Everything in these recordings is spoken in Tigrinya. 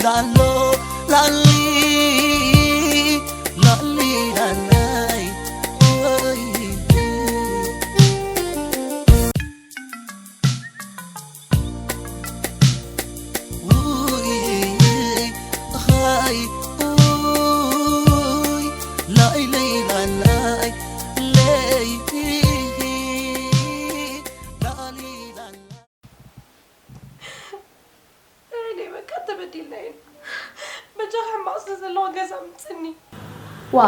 ላሎ ላሊ ላሊ ላላይ ኦይ። ኡይ፣ ኻይ፣ ኡይ፣ ላሊ ላላይ ለይ ላሊ ላላ። እኔ በቃ ተበዲልና ኢና። በጃኻ ሕማቕ ስለ ዘለዎ ገዛ ምጽኒ። ዋ፣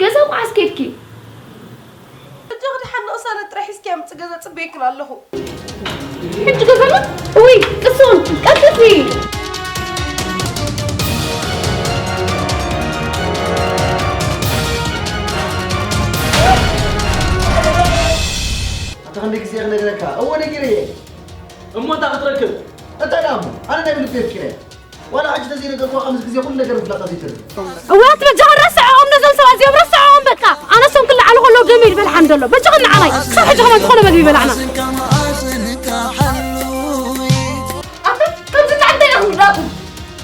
ገዛ መዓስ ኬድኪ? በጃኺ ደሓን ንቕሳነት ጥራይ ሒዝኪ ኣምጽ፣ ገዛ ጽበየክን ኣለኹ። ሕጂ ገዛ ኣሎ? እውይ፣ ቅሱን፣ ቀልጥፊ። ኣታ ክንደይ ግዜ ክነግረካ? እወ ነጊረየ። እሞ እንታይ ክትረክብ? እንታይ ደኣ እሞ? ኣነ ናይ ብልቢ ኣፍቂረ። ዋላ ሕጂ ተዘይነገርኩዋ ከምዚ ግዜ ኩሉ ነገር ምፍላጣ ዘይተርፍ። እዋት በጃኻ ረስዐኦም ነዞም ሰባት እዚኦም ረስዐኦም በቃ። ኣነ እሶም ክለዓሉ ከለዉ ደመይ ዝበልዓኒ ዘሎ። በጃኻ ንዓናይ። ክሳብ ሕጂ ከማን ዝኾነ መግቢ በላዕና። ኣታ ከምዚ እንታይ እንታይ ኢኹም ዳኩም?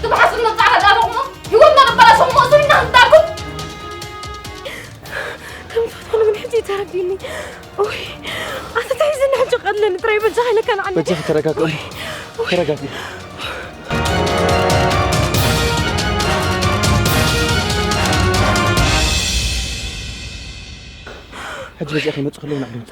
ትብሓሱ መጻዕዳ ዳኹም ህይወትና ነባላሽኹም እሱ ኢና ክንዳኩም። ከም ትፈትወኒ ግን ሕጂ ተረዲኒ። ኦይ፣ ኣታ ተሒዝኒ ሕጂ ቀለኒ ጥራይ በጃኻ ኢለካ ንዓኒ። በጃኺ ተረጋግኢ። ኦይ፣ ኦይ። ተረጋግኢ። ሕጂ በጃኺ ይመጹ ከለዉ ንዓዲ ይመጹ።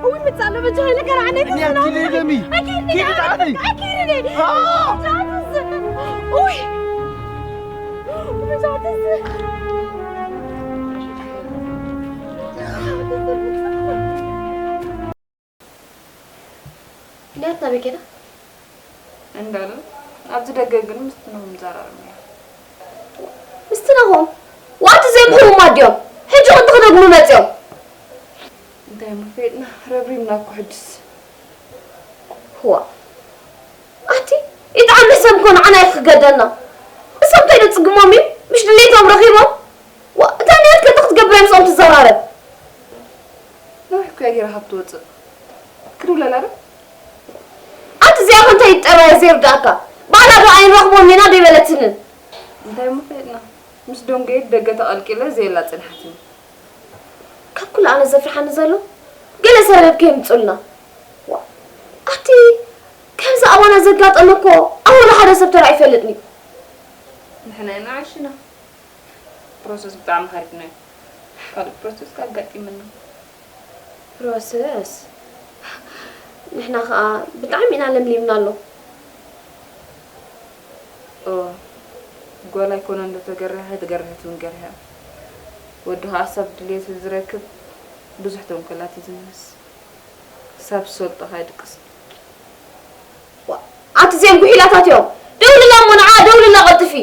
ውይ፣ መጻለ በጃ ኃይለ ገና ዓነይ እኔ አትሌ ደሚ። አኪድ ኪድ ጣለኝ። አኪድ ነኝ። አ! ዛትስ። ውይ። ዛትስ። ሊያት ናበይ ከይዳ? እንዳለ ኣብዚ ደገ ግን ምስቲ ናሆም ዛራርም እያ። ምስቲ ናሆም? ዋት ዘይምሕውማ ድዮም? ሕጂ ክንቲ ክደግሙ መጽዮም። እንታይ እሞ ፈይጥና ረብሪብና እኮ ሕጅስ። ህዋ። ኣቲ ይጥዓም ሰብ እኮ ንዓና እዩ ክገደና። እሶም እንታይ ደጽግሞም እዩ? ምሽ ድሌቶም ረኺቦም? ዋ፣ እታ ንያት ከ እንታይ ክትገብር እያ ምስኦም ትዘራረብ? ነዊሕ እኮ እያ ጌራ ካብ ትወጽእ። ክድውለላ ዶ? ኣቲ እዚኣ ከ እንታይ ይጠራ እያ ዘይርድኣካ? ባዕላ ዶ ኣይንረኽቦም ኢና ዶ ኣይበለትንን? እንታይ እሞ ፈሊጥና? ምስ ዶንገየት ደገ ተቐልቂለ ዘየላ ጽንሓትኒ። ካብ ኩሉ ኣነ ዘፍርሓኒ ዘሎ ገለ ሰበብ ከየምጹልና። ዋ፣ ኣቲ ከምዚ ኣባና ዘጋጠመ እኮ ኣብ ወላ ሓደ ሰብ ተራእዩ ይፈልጥኒ። ንሕና ኢና ዓሽና። ፕሮሰስ ብጣዕሚ ከሪድና እዩ። ካልእ ፕሮሰስ ከ ኣጋጢምና። ፕሮሰስ? ንሕና ኸኣ ብጣዕሚ ኢና ለምሊምና ኣሎ። ኦ፣ ጓል ኣይኮነን ዶ ተገርሐ፣ ተገርሐት እውን ገርሐ። ወዲ ኸኣ ሰብ ድልየቱ ዝረክብ ብዙሕ ተንኮላት እዩ ዝምህዝ። ሰብ ዝሰልጦ ኸኣ ይድቅስ። ዋ፣ ኣቲ እዚኦም ጉሒላታት እዮም። ደውልላ እሞ ንዓ፣ ደውልላ ቀልጥፊ።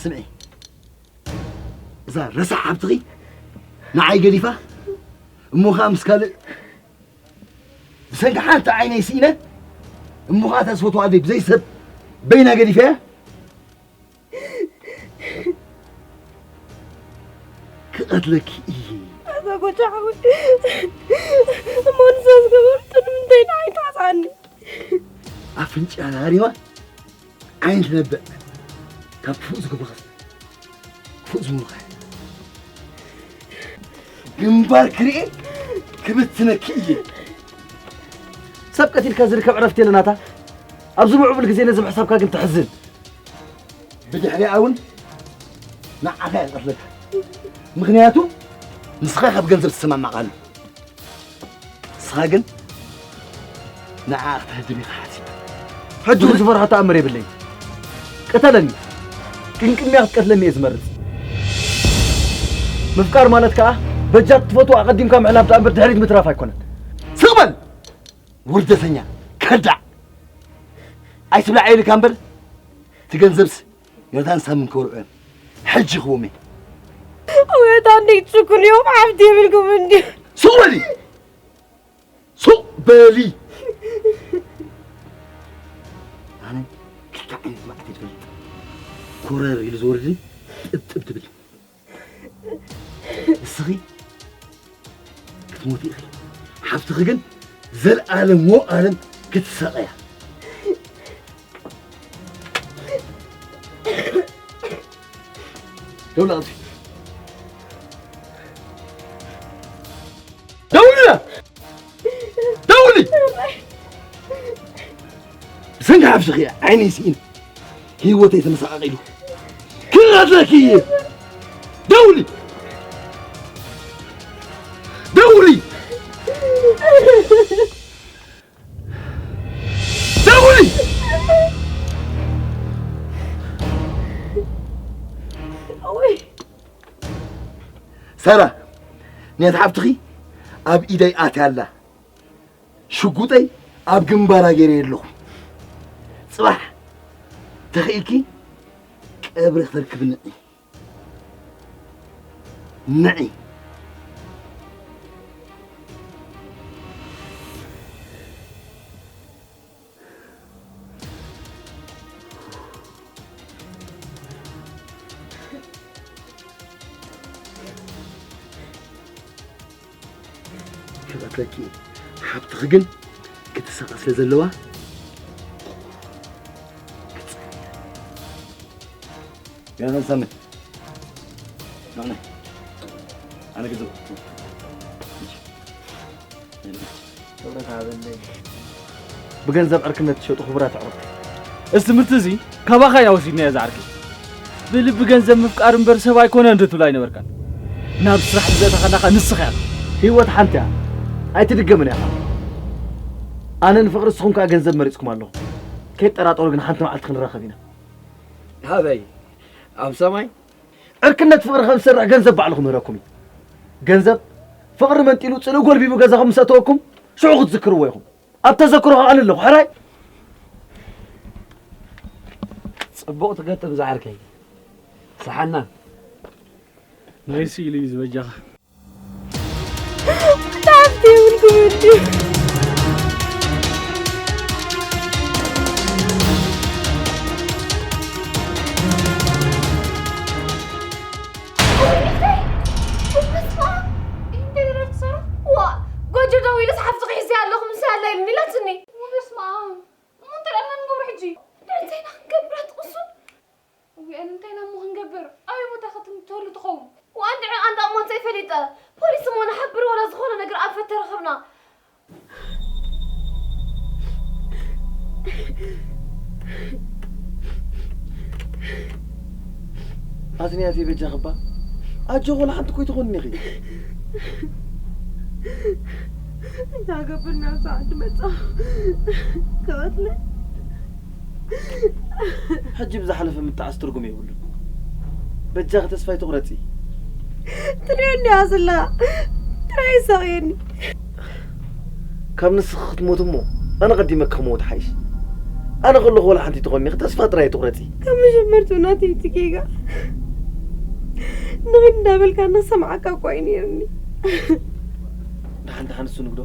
ስምዒ፣ እዛ ረሳሕ ሓብትኺ ንዓይ ገዲፋ፣ እሞ ኸኣ ምስ ካልእ ብሰንኪ ሓንቲ ዓይነይ ስኢነ፣ እሞ ኸኣ እታ ዝፈትዋ ኣደይ ብዘይ ሰብ በይና ገዲፈያ። ክቐትለኪ እየ። ኣታ ጎጃ ሓወይ፣ እሞ ንሳ ዝገበረቶ ንምንታይ ንዓይ ትሓስኣኒ? ኣፍንጫ ናሪዋ ዓይኒ ትነብዕ። ካብ ክፉእ ዝገብርኻስ ክፉእ ዝምልኻ። ግንባር ክርኢ ክብትነኪ እየ። ሰብ ቀቲልካ ዝርከብ ዕረፍቲ የለናታ። ኣብዚ ምዕቡል ግዜ ነዚ ምሕሳብካ ግን ተሕዝን። ብድሕሪኣ እውን ንዓኻ እየ ዝቐትለካ። ምኽንያቱ ንስኻ ካብ ገንዘብ ትሰማማዕ ኣሎ። ንስኻ ግን ንዓኣ ክትህድም ኢኻ ሓሲብካ። ሕጂ እውን ዝፈርሖ ተኣምር የብለይን። ቅተለኒ። ቅንቅንያ ክትቀትለኒ እየ ዝመርጽ። ምፍቃር ማለት ከኣ በጃ ትፈትዋ ኣቐዲምካ ምሕላፍ ደኣ እምበር ድሕሪት ምትራፍ ኣይኮነን። ስቕ በል! ውርደተኛ፣ ከዳዕ! ኣይትብላዕ ኢልካ እምበር፣ እቲ ገንዘብስ ዮናታን ሳምን ከበልዑ እዮም። ሕጂ ክህቦም እየ። ወታ እንዴት ጭኩን እዮም፣ ሓፍቲ የብልኩም እንዲ። ስቕ በሊ! ሱቕ በሊ! ኣነ ክልተ ዓይነት መዓት እየ ዝፈልጥ። ኮረር ኢሉ ዝወርድን ጥብጥብ ትብል። ንስኺ ክትሞቲ ኢኺ። ሓፍትኺ ግን ዘልኣለም ወኣለም ክትሳቐያ። ደውሊ ኣብዚ። ደውሊ! ደውሊ! ብሰንኪ ሓፍትኺ ዓይነይ ስኢነ። ህይወተይ ተመሰቓቒሉ። ክቐትለኪ እየ። ደውሊ! ደውሊ! ደውሊ! ሳራ፣ ነቲ ሓፍትኺ ኣብ ኢደይ ኣትያ ኣላ። ሽጉጠይ ኣብ ግንባራ ገይረዮ ኣለኹ። ጽባሕ ተኽኢልኪ ቀብሪ ክተርክብኒ ንዒ። ንዒ። ክቐትለኪ እየ። ሓብትኺ ግን ክትሳቐ ስለ ዘለዋ ክትጸንሕ እያ። ዮናታን ሳምን፣ ንዕና ኣነ ገንዘብ ክብረት ሃበለይ። ብገንዘብ ዕርክነት ትሸጡ ክቡራት ኣዕሩኽ። እዚ ትምህርቲ እዚ ካባኻ ኢና ወሲድናዮ፣ እዛ ዓርኪ። ብልቢ ገንዘብ ምፍቃር እምበር ሰብ ኣይኮነን እንድትብላ ኣይነበርካን። ናብ ስራሕ ብዘእተኻና ኸኣ ንስኻ ኢኻ። ህይወት ሓንቲ እያ። ኣይትድገምን ኢኻ። ኣነ ንፍቕሪ፣ ንስኹም ከኣ ገንዘብ መሪጽኩም ኣለኹም። ከይጠራጠሩ ግን ሓንቲ መዓልቲ ክንራኸብ ኢና። ኣበይ? ኣብ ሰማይ? ዕርክነት ፍቕሪ ከም ዝሰርሕ ገንዘብ ባዕሉ ክምህረኩም እዩ። ገንዘብ ፍቕሪ መንጢሉ ጽልኢ ጎልቢቡ ገዛኹም ምስ ኣተወኩም ሽዑ ክትዝክርዎ ኢኹም። ኣብ ተዘክሮ ከኣ ኣነ ኣለኹ። ሕራይ? ጽቡቕ ትገጥም ዝዓርከይ። ሰሓና። ናይ ስኢሉ እዩ ዝበጃኻ። ሓንቲ የብልኩም እንድዩ። ዋ፣ ጎጆ ደው ኢሉስ ሓፍትኺ ሒዘ ኣለኹ ምስ ያለ ኢሉኒ ኢላትኒ። በስመ ኣብ። እሞ እንታይ ደኣ ንገብሮ ሕጂ? እንታይ ኢና ክንገብር ኣትቕሱን? እውይ፣ ኣነ እንታይ ኢና እሞ ክንገብር? ኣበይ ቦታ ክትህሉ ትኸውን? ዋንድዒ ኣንዳ እሞ እንታይ ፈሊጠ? ፖሊስ እሞ ንሓብር ዋላ ዝኾነ ነገር ኣንፈት ተረኸብና። ኣትንያተይ በጃኺ እባ ኣጆኺ፣ ወላ ሓንቲ ኮይትኾንኒ ኢኺ። እንታይ ገብር ናብ ሰዓት መጻ ክቐትለ። ሕጂ ብዝሓለፈ ምጣዓስ ትርጉም የብሉን። በጃኺ ተስፋ ኣይትቑረጺ። ትሪኦ እንዲያ ስላ ጥራይ ይሳቕየኒ። ካብ ንስኺ ክትሞት እሞ ኣነ ቀዲመ ክሞት ሓይሽ። ኣነ ከለኹ ወላ ሓንቲ ትኾኒ ተስፋ ጥራይ ኣይትቑረጺ። ካብ መጀመርትኡ ናተይ እቲ ጌጋ ንኺድ እንዳበልካ ንኽሰምዓካ እኳ እዩ ነይርኒ። ደሓን ደሓን እሱ ንግዶ።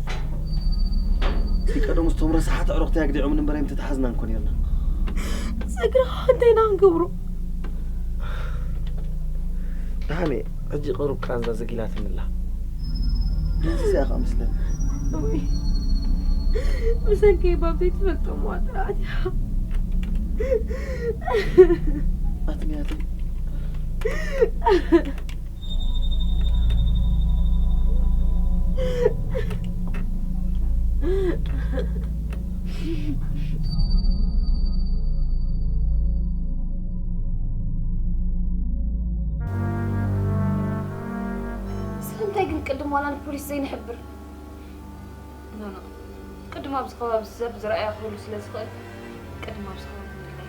እቲ ቀደሙ ስቶም ረሳሓት ኣዕሩኽቲ ኣግዲዖምን እምበር ኣይምተተሓዝናን እኮ ነይርና። ጸግርኻ እንታይ ኢና ክንገብሮ? ደሓን እየ። ሕጂ ቅሩብ ቃንዛ ዘጊላትኒ ኣላ። ድንዚዝ እያ ኸኣ መስለኒ። እውይ፣ ብሰንከይ ባብ ዘይትፈልጦ እሞ ጥራዓት እያ። ኣትንያተይ። ስለምንታይ ግን ቅድም ዋላ ንፖሊስ ዘይንሕብር? ኖ፣ ኖ። ቅድም ኣብዚ ከባቢ ሰብ ዝረኣያ ክህሉ ስለ ዝኽእል፣ ቅድም ኣብዚ ከባቢ ንለይ።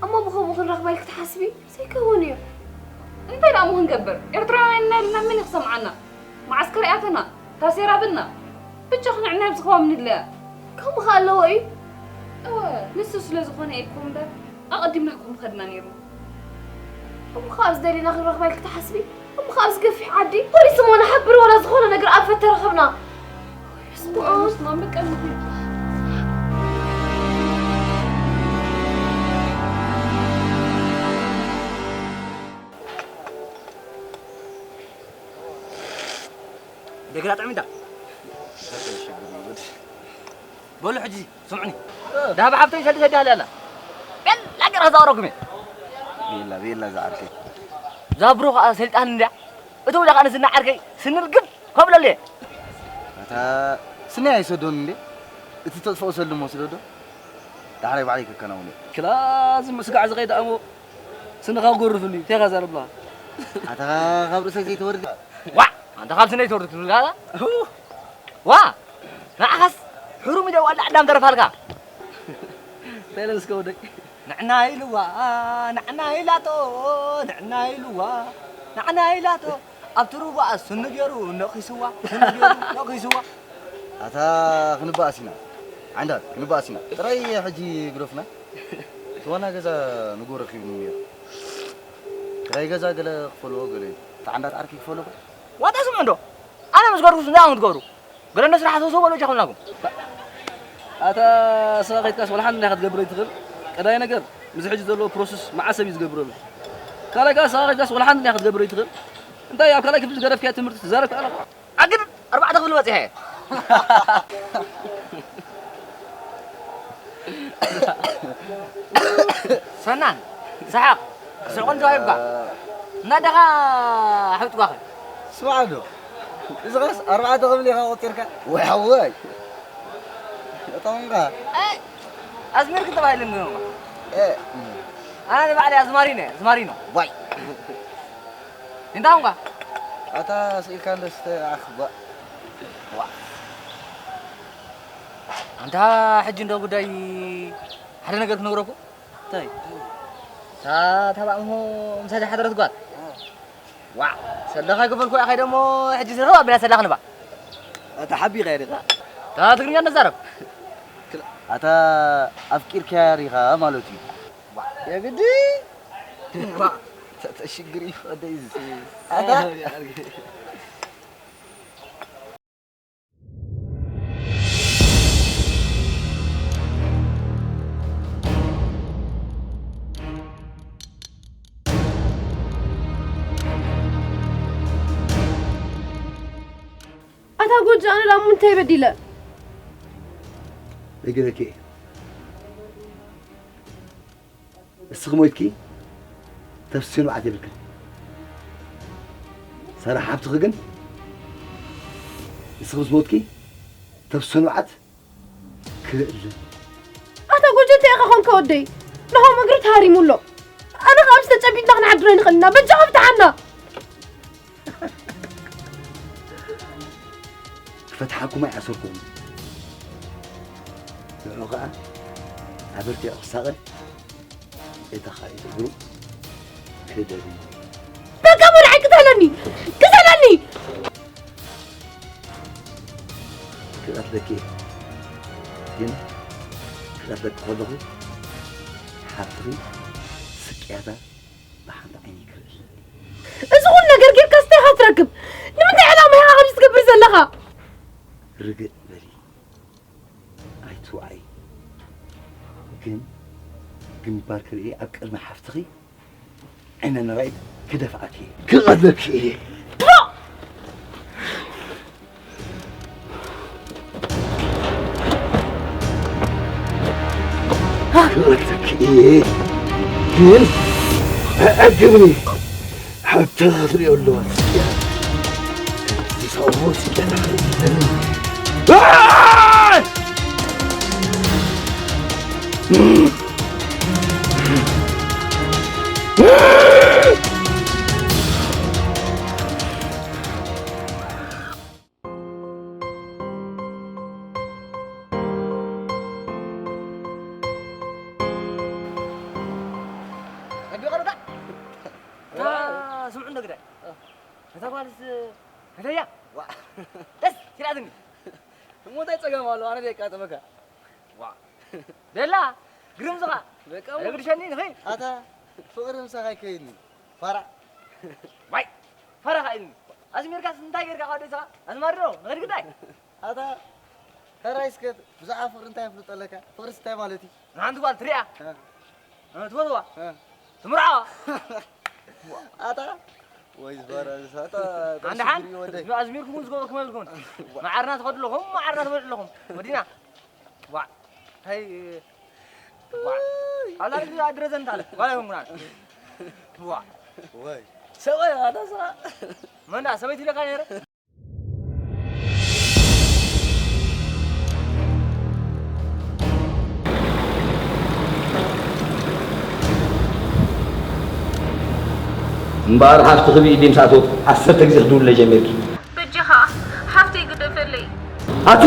እሞ ብኸምኡ ክንረኽባ ኢልኪ ትሓስቢ? ዘይከውን እዩ። እንታይ ደኣ እሞ ክንገብር? ኤርትራውያን ኢና ኢልና መን እዩ ክሰምዓና? መዓስከር ኣተና፣ ታሴራ ብልና። ብቻ ክንዕና ኣብዚ ከባቢ ንድለያ። ከምኡ ኸኣ ኣለዎ እዩ። እወ፣ ንሱ ስለ ዝኾነ እኮ እምበር፣ ኣቐዲምና እኮ ምኸድና ነይርና። እሞ ኸኣ ኣብዚ ደሊና ክንረኽባ ኢልኪ ትሓስቢ? እሞ ኸኣ ኣብዚ ገፊሕ ዓዲ? ፖሊስ እሞ ንሓብር ዋላ ዝኾነ ነገር ኣብ ፈተረኸብና። በስመ ኣብ። በስመ ኣብ፣ በቃ ንኺድ። እንደገና ጥዕም እንዳ። በሉ ሕጂ ስምዑኒ። እ። ዳብ ሓብተይ ሰዲ ሰዲ ኣለ ኣላ። ቤላ ገራ ዛውረኩም። ቤላ፣ ቤላ ዝዓርከይ። ዛብሮ ኸኣ ሰልጣን እንድያ። እቶ ወዳ ኸኣ ንስና ዓርከይ ስንርግም ከብለሉ እየ። ኣታ ስኒ ኣይሰዶን እንዴ? እቲ ተጥፍኦ ሰልሞ ስለ ዶ? ዳሕራይ ባዕለይ ከከናውኖ። ክላ ዝም ስጋዕ ዝኸይድ ኣሞ ስንኻ ጎርፍኒ፣ ቴኻ ዘረብላ። ኣታ ካብ ርእሰይ ዘይተወርድ። ዋ! ኣንታ ካብ ስነይ ተወርድ ትብል ጋዛ? ዋ! ንዓኻስ ሕሩም ኢደ ዋላ ኣዳም ተረፋልካ። ተይለን እስከ ወደይ። ንዕና ኢልዋ፣ ንዕና ኢላቶ፣ ንዕና ኢልዋ፣ ንዕና ኢላቶ። ኣብቲ ሩባ ስኒ ገይሩ ነኺስዋ፣ ስኒ ገይሩ ነኺስዋ። ኣታ ክንበኣስ ኢና። ዓንዳር ክንበኣስ ኢና። ጥራይ ሕጂ ግደፉና። እቲ ዋና ገዛ ንጎ ረኺቡ ነይሩ። ክራይ ገዛ ገለ ክፈልዎ ገለ እዩ። እቲ ዓንዳር ዓርኪ ክፈልዎ። ዋጣ ስምዑ እንዶ። ኣነ ምስ ገርኩስ እንታይ እዮም ክትገብሩ? ገለ እንዶ ስራሕ ሰብሰቡ በሎ ጃኹልናኩም። ኣታ ስኻ ከይትካስ ወላ ሓንቲ እንታይ ክትገብር ኣይትኽእል። ቀዳይ ነገር፣ ምስዚ ሕጂ ዘለዎ ፕሮሰስ መዓስ ሰብ እዩ ዝገብረሉ? ካልኣይ ከኣ ስኻ ከይትካስ ወላ ሓንቲ እንታይ ክትገብር ኣይትኽእል። እንታይ ኣብ ካልኣይ ክፍሊ ዝገደፍካዮ ትምህርቲ ትዛረብ ከኣ ኣለኻ? ኣግድ ኣርባዕተ ክፍሊ በጺሐ እየ። ሰናን፣ ሰሓቕ፣ ስሕቆን ተዋሂብካ። እናደኻ ኣሕብጥኳኸ። ስማዕ ዶ፣ እዚ ኸስ ኣርባዕተ ክፍሊ ኢኻ ቆጺርካ? ወይ ሓወይ። እቶም እምባ። ኣይ፣ ኣዝሚርክ ተባሂሉ እንግዲህ ነው። እ። ኣነ ንባዕለይ ኣዝማሪ ነኝ፣ ኣዝማሪ ነው። ዋይ። እንታይ ኾንካ? ኣታ ስኢልካ እንዶ ስተ ኣኽባ። ዋ። ኣንታ ሕጂ እንዶ ጉዳይ ሓደ ነገር ክነግረኩ። እንታይ? እታ፣ እታ ባእሞ ምሳይ ዝሓደረት ጓል። እ። ዋ፣ ሰለኻ ክፈልኩ እያ ኸይደ እሞ ሕጂ ዝረኸብ ኣቢላ ሰላኽ ንባ። ኣታ ሓቢኻ ዲኻ? እታ ትግርኛ ነዛረብ። ኣታ ኣፍቂርካያ ዲኻ ማለት እዩ። ዋ፣ የግዲ? ዋ፣ ተ-፣ ተሽግር እዩ ወደይ እዚ። ኣታ ኣታ ጎጃ፣ ኣነ ዳሞ እንታይ በዲለ? እግረኬ። እስኺ ሞይትኪ ተፍሲ ንብዓት የብልክን። ሰራሕ ሃብትኺ ግን እስኺ ምስ ሞትኪ ተፍሲ ንብዓት ክልእልን። ኣታ ጎጀ እንታይ ኢኻ ኾንካ ወደይ? ናሆም እግሪ ተሃሪሙ ኣሎ። ኣነ ኸኣ ምስ ተጨቢጥና ክንሓድር ኣይንኽእልን ኢና። በጃኻ ፍትሓና። ክፈትሓኩም ኣይኣሰርኩኹም። ንዑ ኸኣ ኣበርቲዑ ክሳቐ እታ ካልእ እግሩ ክደግሞ። በቃ መርዓይ ክተለኒ፣ ክተለኒ። ክቐትለኪ እየ። ግን ክቐትለኪ ከለኹ ሓፍትኺ ስቅያታ ብሓንቲ ዓይኒ ክርኢ ኣለኒ። እዚ ኩሉ ነገር ጌርካስ እንታይ ኢኻ ትረክብ? ንምንታይ ዕላማ ኢኻ ከምዚ ትገብር ዘለኻ? ርግእ በሊ። ኣይትውዓይ። ግን ግንባር ክርኢ ኣብ ቅድሚ ሓፍትኺ ዓይነ ንራይ ክደፍኣኪ እየ። ክቐትለኪ እየ። ክቐትለኪ እየ። ግን ኣዕግብኒ። ሓብትኺ ክትሪኦ ኣለዋ። ዝሰብዎ ስቅያታ ክትርኢ። ግዳይ። እታ ጓልስ ፈተያ? ዋ። ደስ ኢላትኒ። እሞ እንታይ ጸገም ኣለዎ? ኣነ ደይ ኣቃጥመካ። ዋ። ደላ፣ ግርም ስኻ። በቃ እሞ። ኣይግድሸኒ፣ ንኸይ። ኣታ፣ ፍቕሪ ምሳኻ ኣይከይድን። ፋራ። ዋይ፣ ፋራ ኸኣ ኢልኒ። ኣስሚርካስ እንታይ ጌርካ ካብ ደስኻ? ኣዝማሪ ዶ? ንኸይድ ግዳይ? ኣታ፣ ሕራይ እስከ፣ ብዛዕባ ፍቕሪ እንታይ ኣፍልጦ ኣለካ? ፍቕሪስ እንታይ ማለት እዩ? ንሓንቲ ጓል ትሪኣ? እ። እ፣ ትፈትዋ? እ። ትምርዓዋ? ኣታ፣ ወይ ዝበረ፣ ኣታ፣ ኣንድ ሓን፣ ሽግር እዩ ወደይ። ኣዝሚርኩም ዝገበርኩም የብልኩምን። መዓርና ትኸዱ ኣለኹም፣ መዓርና ትበልዑ ኣለኹም። ወዲና። ዋ። ታይ፣ ዋ። ኣላ ልጅ ኣድረዘን ታለ። ጓል ኣይኮንኩን ኣነ። ዋ። ወይ። ሰብኣይ፣ ኣታ ስኻ። መንዳ፣ ሰበይቲ ኢለካ ነይረ? እምበኣር ሃፍትኺ ብኢደይ ምስ ኣተወት ዓሰርተ ግዜ ክድውለለይ ጀሚርኪ። በጃኻ ሓፍተይ ግደፈለይ። ኣቲ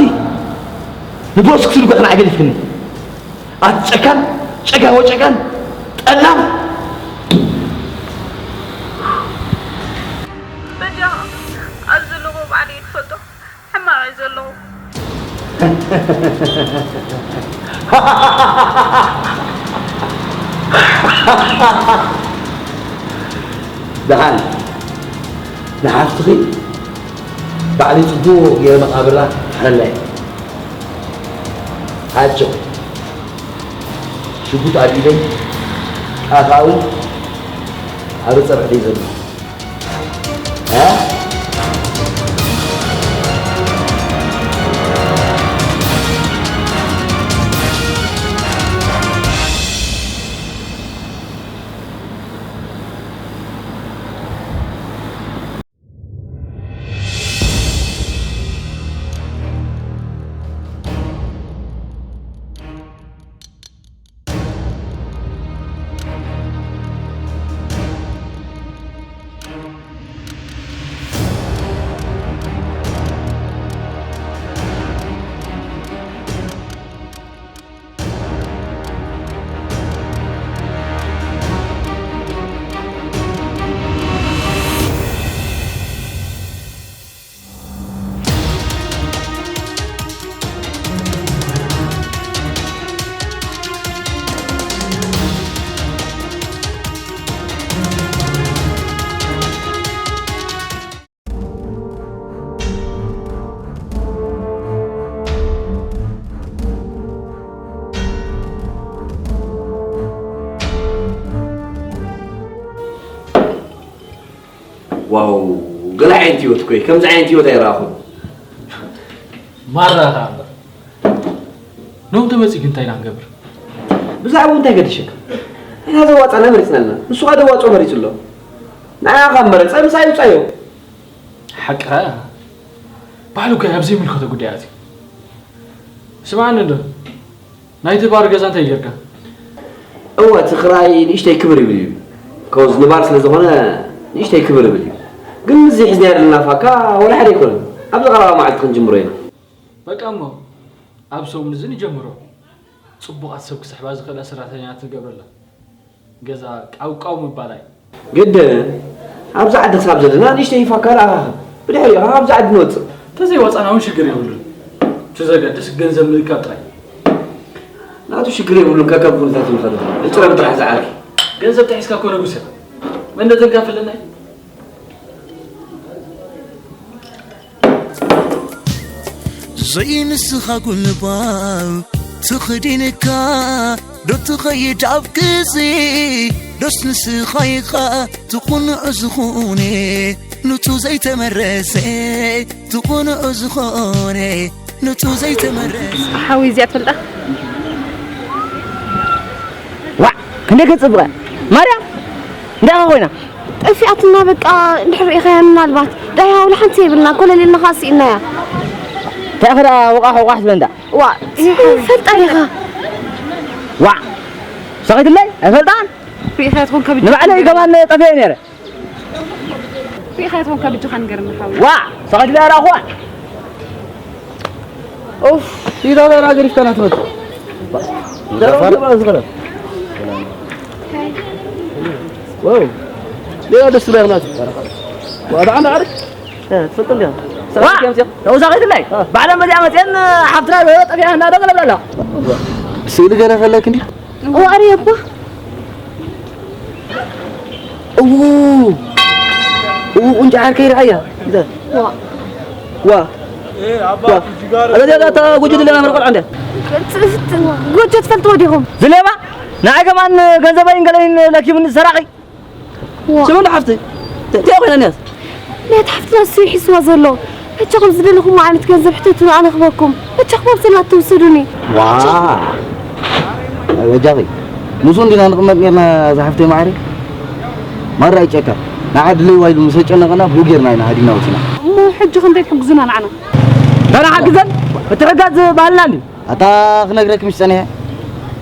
ንቦስ ክትብል እኮ ጽናሕ ገዲፍክኒ። ኣቲ ጨካን፣ ጨካን ወጨካን፣ ጠላም። በጃኻ ኣብ ዘለኹ ባዕለይ ክፈልጦ ሕማቕ እየ ዘለኹ። ደሓን ንሓፍትኺ ባዕለይ ጽቡቕ ገይረ መቓብራ ክሕረላ እየ። ኣጆ ሽጉጥ ኣብ ኢደይ ጣፋኡ ኣብ ጸብዕተይ ዘሎ። እ? ዋው፣ ገለ ዓይነት ህይወት እኮ እዩ። ከምዚ ዓይነት ህይወት ኣይረኣኹን። ማራ ኢኻ እምበር። ኖም ተመጺኡ እንታይ ኢና ክንገብር? ብዛዕባኡ እንታይ ገድሸካ? ንሕና ዘዋጻና መሪጽና ኣለና። ንሱ ኸኣ ዘዋጽኦ መሪጹ ኣሎ። ንዓኻ እምበር፣ ጸምሳ ይውጻዮ። ሓቅኻ። ባዕሉ እኮ ኣብ ዘይምልከቶ ጉዳይ ኣትዩ። ስምዓኒ እንዶ። ናይቲ ባር ገዛ እንታይ ጌርካ? እወ፣ እቲ ክራይ ንእሽተይ ክብር ይብል እዩ። ኮዝ ንባር ስለ ዝኾነ ንእሽተይ ክብር ይብል እዩ። ግን ምስዚ ሒዝናዮ ዘለና ፋካ ወላ ሓደ ኣይኮነን። ኣብዚ ቀረባ መዓልቲ ክንጅምሮ ኢና። በቃ እሞ፣ ኣብ ሰሙን እዚ ንጀምሮ። ጽቡቓት ሰብ ክስሕባ ዝኽእላ ሰራሕተኛታት ንገብረላ። ገዛ ቃውቃው ምባል ኣይ። ግድን፣ ኣብዚ ዓዲ ክሳብ ዘለና ንእሽተይ ፋካ ንኣኻኽብ። ብድሕሪኡ ኸዓ ኣብዚ ዓዲ ንወጽእ። እንተዘይወጻና እውን ሽግር የብሉን። እቲ ዘገድስ ገንዘብ ምእካብ ጥራይ። ናቱ ሽግር የብሉን፣ ከከም ኩነታቱ ንኸዶ። ንጥረብ ጥራሕ ዝዓርኪ። ገንዘብ ተሒዝካ እኮ ንጉስ ኢኻ። መን ነዘን ከፍለና እዩ? ዘይንስኻ ጉልባብ ትኽዲንካ ዶ ትኸይድ ኣብ ግዜ ዶስ ንስኻ ኢኻ ትኹንዑ ዝኾነ ኑቱ ዘይተመረሰ ትኹንዑ ዝኾነ ኑቱ ዘይተመረሰ ሓወይ እዚኣ ትፈልጣ? ዋዕ ክንደይ ክትጽብቐ ማርያም እንታይ ኢኻ ኮይና? ጠፊኣትና በቃ እንድሕር ርኢኻያ ምናልባት ዳይ ሃውላ ሓንቲ የብልና ኮለል ኢልና ኸዓ ስኢናያ። እንታይ ኢኻ ደኣ ወቓሕ ወቓሕ ትብለንዳ? ዋ ትፈልጣ ዲኻ? ዋዕ ሰኺትለይ ኣይፈልጣን። ርኢኻያ ትኾን ከብድ ንባዕለይ ገባን ጠፊአ ነይረ። ሪኢኻያ ትኾን ካብ እጅኻ ንገርኒ ሓወይ። ዋዕ ሰቐድላ ራኹዋ ኡፍ ኢዳ ዳራ ገሪፍካና ትመጽእ። ዘራው ዝኽረ ዋው ሌላ ደስ ትብላ ይኽናት። ወዳ ዓንዳ ዓርክ። ትፈልጥ እንዲያ። ሰራቂ ከምዚያ። ተውዛ ኸይድላይ። ባዕላ መዚኣ መፅአን ሓፍትና ዶ ጠፊኣ እና ደገለ ብላላ። ስእሊ ገለ ፈለክ እንዲ? ዋሪ ኣባ። እዉ። እዉ ቁንጫ ዓርከይ ርኣያ። ዋ። ዋ። ዋ። ኣዛ ዚኣ እታ ጎጆ ድለና መርቆል ዓንዳ። ጎጆ ትፈልጥዎ ዲኹም? ዝሌባ? ንዓይ ከማን ገንዘበይን ገለይን ለኪቡኒ ሰራቂ። ዋ። ስሙ እንዳ ሓፍቲ። እንታይ ኮይና እኒያስ? ናይታ ሓፍትና እሱ እዩ ሒዝዋ ዘሎ። በጃኹም ዝደለኹም ዓይነት ገንዘብ ሕተቱና ኣነ ክበኩም። በጃኹም ኣብ ዘላ ትውሰዱኒ። ዋ። በጃኺ። ምስኡ እንዲና ንቕመጥ ኔርና እዛ ሓፍተይ ማዕረ። ማራ ይጨካ። ንዓ ድለይዋ ኢሉ ምስ ኣጨነቐና ብኡ ጌርና ኢና ሃዲምና ወፂና። እሞ ሕጂ ክንደይ ትሕግዙና ንዓና? እንታይ ንሓግዘን? ምትሕጋዝ ባህልና እንድዩ። ኣታ ክነግረኪ ምስ ጸኒሐ፣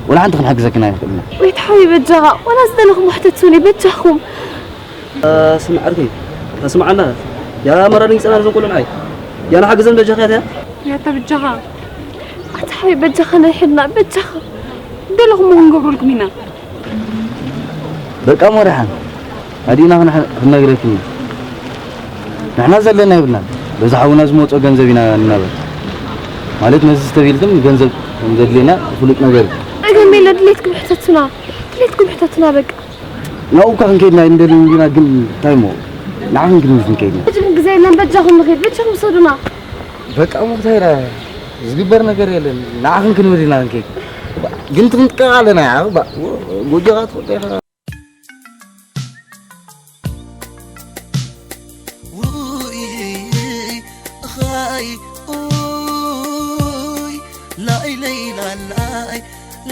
ወላ ሓንቲ ክንሕግዘክን ኣይንኽእልን ኢና። ወይ ተሓወይ በጃኻ፣ ወላ ዝደለኹም ሕተቱኒ በጃኹም። እ፣ ስምዕ ዓርከይ፣ ተስምዓና። ያ መራድን ጸናር ዘንቆሎ ንዓይ። ያ ንሓግዘን በጃኻ ያታ። ያታ በጃኻ። ኣታ ሓወይ በጃኻ ናይ ሕድና በጃኻ። ዝደለኹም ክንገብረልኩም ኢና። በቃ እሞ ደሓን። ኣዲና ክነግረክን ኢና። ንሕና ዘለና የብልናን። በዚ ሓውና ዝመጾ ገንዘብ ኢና ንናበር። ማለት ነዚ ዝተቢልክን ገንዘብ ከም ዘድልየና ፍሉጥ ነገር እዩ። ጸገም የለ፣ ድሌትኩም ሕተቱና። ድሌትኩም ሕተቱና በቃ። ናብኡ እኳ ክንከይድ ናይ እንደሊ እንዲና ግን እንታይ እሞ ንዓኹም ክንብል ክንከይድ ኢና። ሕጂ ግን ግዜ የለን፣ በጃኹም ንኸይድ፣ በጃኹም ውሰዱና። በቃ እሞ እንታይ ኢላ ዝግበር ነገር የለን። ንዓኹም ክንብል ኢና ክንከይድ። ግን ትንቀቕ ኣለና፣ ባ-፣ ጎጆኻ ትፈልጦ ኢኻ። ውይ፣ ኻይ፣ ኡይ፣ ላይለይ ላላይ፣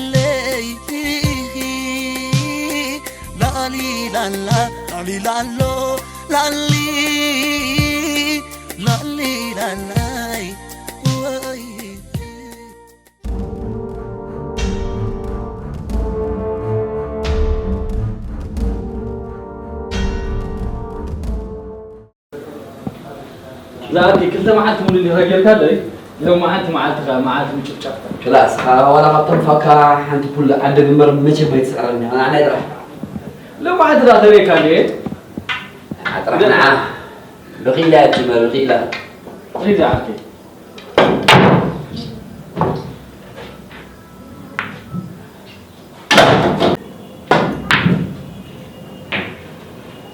ለይ፣ ላሊ ላላ፣ ላሊ ላሎ፣ ላሊ፣ ላሊ ላላይ፣ ወይ። ዝኣቲ ክልተ መዓልቲ ሙሉ ዲኻ ጌርካ ኣለይ? ሎሚ ሓንቲ መዓልቲ ኸኣ መዓልቲ ምጭፍጫፍ። ክላስ፣ ኸኣ ዋላ ካብቶም ፋካ ሓንቲ ፑል ዓዲ ግንበር መቸም ኣይትስዕረኒ፣ ኣነ ጥራሕ። ሎሚ ሓንቲ ደኣ ተሪእካ እንድየ። ጥራሕ ንዓ። ብኺላ እያ ትጅመር፣ ብኺላ። ሒዛ ዓርከይ።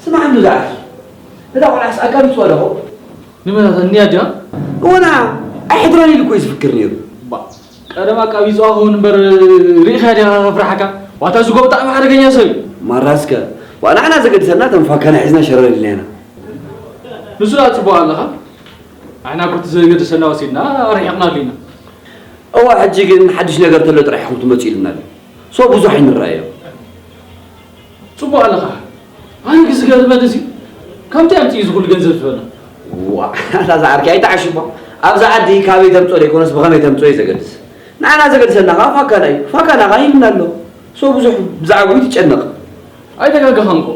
ስማዕ እንዶ ዝዓርከይ፣ ነታ ቆልዓስ ኣጋቢፅዋ ዶ? ንመን? እታ እኒኣ ድያ? እወ፣ ንዓ ኣይሕድራን ኢሉ እኮ እዩ ዝፍክር ነይሩ። ባ፣ ቀደም ኣቃቢፅዋ ክኸውን እምበር ርኢኻ ዲኻ ከፍርሓካ? ዋታ እዚ ጎ ብጣዕሚ ሓደገኛ ሰብ እዩ። ማራ እስከ፣ ዋ፣ ንዓና ዘገድሰና እተን ፋካና ሒዝና ሸረር ኢልና ኢና። ንሱ ደኣ ፅቡቕ ኣለኻ? ንሕና እኮ እቲ ዘገድሰና ወሲድና ኣርሒቕናሉ ኢና። እዋ፣ ሕጂ ግን ሓድሽ ነገር ተሎ ጥራሕ ኢኹም ትመፁ ኢሉና ኣሎ። ሶ ብዙሕ ኣይንረኣዮ። ፅቡቕ ኣለኻ። ኣነ ግን ዝገርመኒ እዚ፣ ከምቲ ኣምፅኡ እዚ ኩሉ ገንዘብ ዝበና? ዋ፣ ኣታ ዝዓርከይ ኣይትዓሽቦ። ኣብዚ ዓዲ ካበይ ተምፅኦ ዘይኮነስ ብኸመይ ተምፅኦ እዩ ዘገድስ። ንዓና ዘገድሰና ኸዓ ፋካና እዩ። ፋካና ኸዓ ሂብና ኣሎ። ሶ ብዙሕ ብዛዕባኡ ይትጨነቕ። ኣይተጋገኻን እኮ።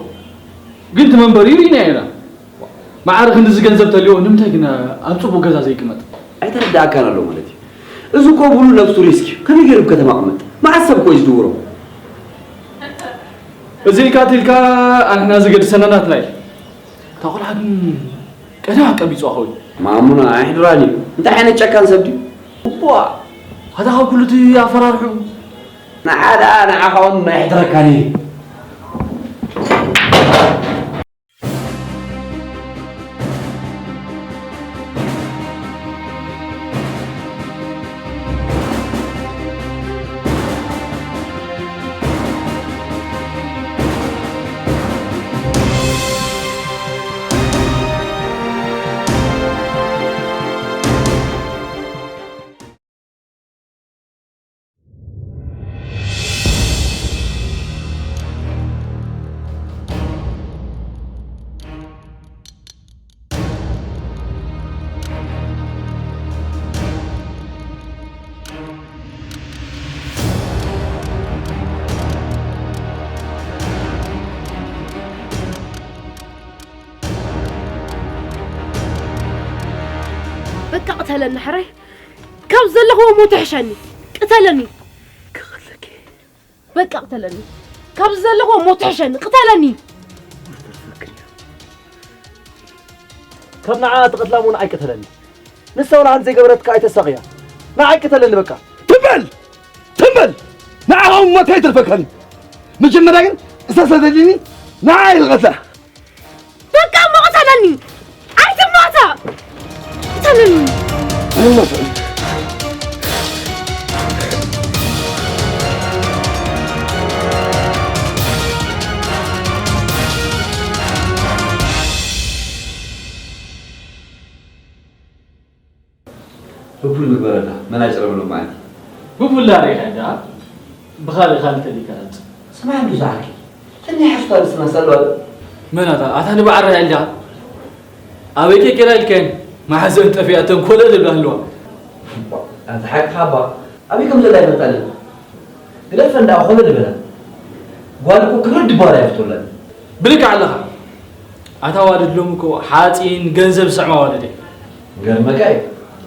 ግን እቲ መንበሪኡ ርኢናዮ ኢና። ማዕረ ክንድዚ ገንዘብ ተልዎ ንምንታይ ግን ኣብ ፅቡቕ ገዛ ዘይቅመጥ? ኣይተረድኣካን ኣሎ ማለት እዩ። እዚ እኮ ብሉ ነብሱ ሪስክ እዩ። ከመይ ገይሩ ኣብ ከተማ ቅመጥ? መዓት ሰብ እኮ እዩ ዝድውሮ። እዚ ኢልካ ትልካ ኣንሕና ዝገድሰና ናትና እዩ። እታ ቆልዓ ግን ቀደም ኣቀቢፅዋ ኸውን። ማሙና ኣይሕድራን እዩ። እንታይ ዓይነት ጨካን ሰብ ድዩ? እዋ፣ ኣታ ካብ ኩሉ እቲ ኣፈራርሑ። ንዓ ደኣ ንዓኻ እውን ኣይሕድረካን እዩ። በቃ ቅተለኒ ሕራይ። ካብ ዘለኽዎ ሞት ይሕሸኒ። ቅተለኒ። ክቐትለኪ። በቃ ቅተለኒ። ካብ ዘለኽዎ ሞት ይሕሸኒ። ቅተለኒ። መርተት ፈክር እያ። ካብ ንዓ ትቐትላ ምውን ኣይቅተለኒ። ንሳ ወላ ሓንቲ ዘይገበረትካ ኣይተሳቕያ። ንዓ ኣይቅተለኒ በቃ። ትም በል! ትም በል! ንዓ ካብ ሞት ኣይተርፈካን። መጀመርያ ግን እሳ ስለ ዘድልኒ ንዓ ኣይልቐትላ። በቃ እሞ ቅተለኒ! ኣይትማታ! ቅተለኒ! ኣይሞትኩን። ህቡል ምግበረላ፣ መን ኣይጽረብሎም መዓልቲ። ህቡል ዳር ኢኻ እንዳ፣ ብኻልእ ካልእ ተሊካ ኣምጽእ። ስማዕ እንዶ ዝዓርከይ፣ እተን ናይ ሓሶት ኣንስትና ሳለዋ ዶ? መን ኣታ? ኣታ ንባዕራ ኢልካ? ኣበይ ከይከዳ ኢልካየን? መሓዘን ጠፊኣተን ኮለል ይብላ ኣለዋ። ኣንታ ሓቅኻ እባ፣ ኣበይ ከም ዘላ ይፈልጣ ኣለና። ግደፈን ደኣ ኮለል በላ። ጓል እኮ ክብሪ ድባላ ይፍትወላ። ብልክዕ ኣለኻ። ኣታ ዋልድ ሎሚ እኮ ሓፂን ገንዘብ ዝስዕማ ዋልድ እየ። ገርመካ እዩ።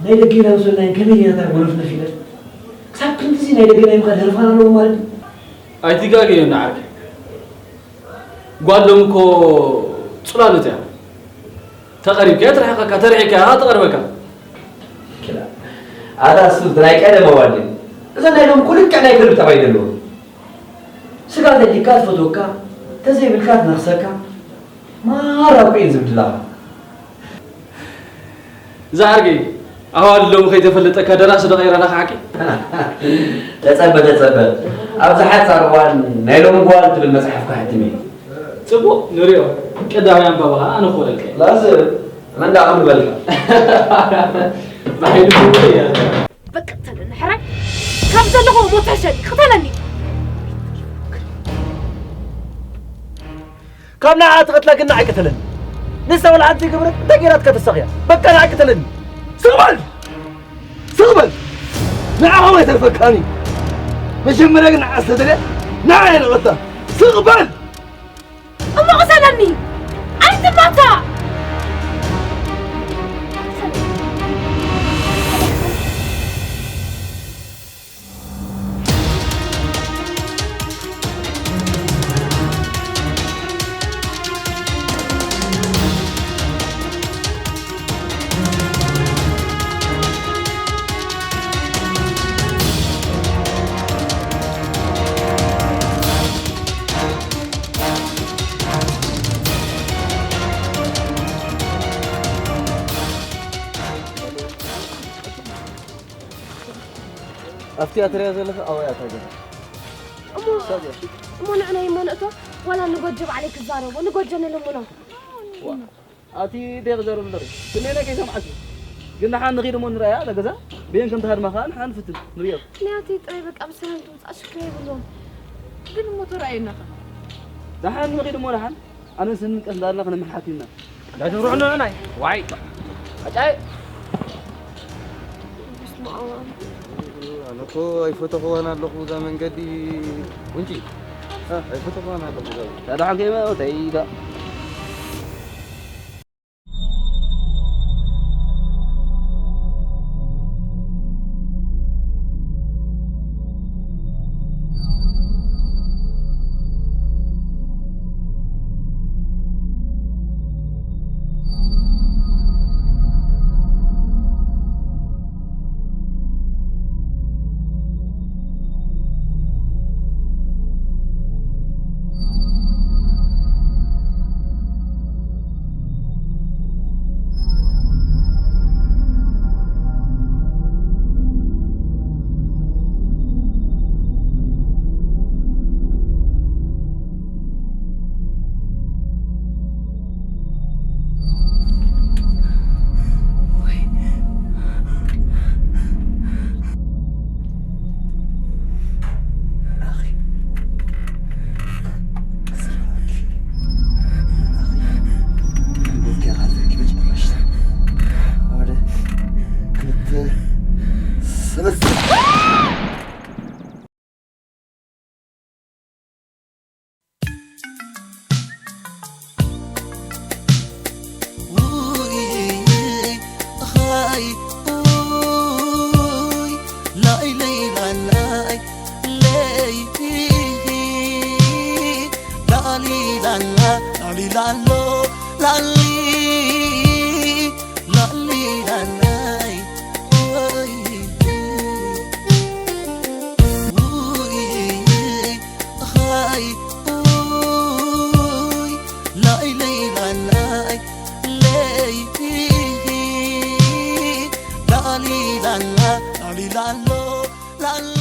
ናይ ደገና ምስናይን ከመይ ዲና እታ ጎነፍነፍ ኢለን? ክሳብ ክንድዚ ናይ ደገና ምኻድ ህርፋን ኣለዎ ማለት እዩ። ኣይትጋገ እዩ ንዓርከይ። ጓል ሎሚ እኮ ፅላሎት እያ። ተቐሪብካ እያ ትርሕቐካ፣ ተርሒቕካ እያ ትቐርበካ። ክላ። ኣታ እሱ ናይ ቀደም ኣዋልድ። እዛ ናይ ሎሚ እኮ ልክዕ ናይ ከልቢ ጠባይ ዘለዎም። ስጋ ተሊካ ትፈትወካ፣ ተዘይብልካ ትነኽሰካ። ማራ እኮ እየን ዝብድላኻ። ዝዓርከይ፣ ኣዋልድ ሎሚ ከይተፈለጠካ ደራሲ ዶ ቀይራና ክሓቂ? ተጸበ፣ ተጸበ። ኣብዚ ሓጻር እዋን ናይ ሎሚ ጓል ትብል መጽሓፍ ክሕትም እየ። ጽቡቕ፣ ንሪኦ። ቀዳማይ ኣንባቢ ኸኣ ኣነ ክኾነልካ እየ። ላዝብ፣ መን ደኣ ከም ዝበልካ። ብሓይሊ ክውል እየ። በቃ ቅተለኒ፣ ሕራይ። ካብ ዘለኹ ሞት ሕሸኒ፣ ቅተለኒ። ካብ ንዓ ትቐትላ ግን ንዓይ ቅተለኒ። ንሳ ወላ ሓንቲ ግብረት እንታይ ገይራትካ ተሳቕያ? በቃ ንዓይ ቅተለኒ። ስቕ በል! ስቕ በል! ንዓ ኸም ኣይተርፈካኒ። መጀመርያ ግን ንዓ ዝተደልያ ንዓ እየ ንቐትላ። ስቕ በል! እሞ ቅተለኒ! ኣይትማታ! ኣብቲ እያ ትሪኣ ዘለኻ ኣብኣ እያ እታ ገዛ። እሞ፣ እሳ ድያ? እሞ ንዕና እሞ ንእቶ፣ ዋላ ንጎጆ ባዕለይ ክዛረቦ፣ ንጎጆ ንልምኖ። ዋ፣ ኣቲ ደይ ክዛረብ ኣለኺ። ክንደየናይ ከይሰምዓኪ። ግን ንሓን ንኺድ እሞ ንርኣያ እዛ ገዛ። ብየን ከም ትሃድማ ኸኣ ንሓን ንፍትን፣ ንርእዮ። ናይ ኣቲ ጥራይ በቃ ብሰላም ትውጻእ ሽግር የብሉን። ግን እሞ ተራእየና ኸ? ደሓን ንኺድ እሞ ደሓን። ኣነ ስንቀስ እንዳልና ክነምሓት ኢና። እንዳትብርዑ ንዑናይ። ዋይ። ኣጫይ። በስመ ኣብ። ኣነ እኮ ኣይፈተኽዋን ኣለኹ እዛ መንገዲ። ወንጪ። እ። ኣይፈተኽዋን ኣለኹ እዛ። ዳዳሓን ከይመ-፣ ተይ ኢዳ። ላሊላላ ላሊላሎ ላላ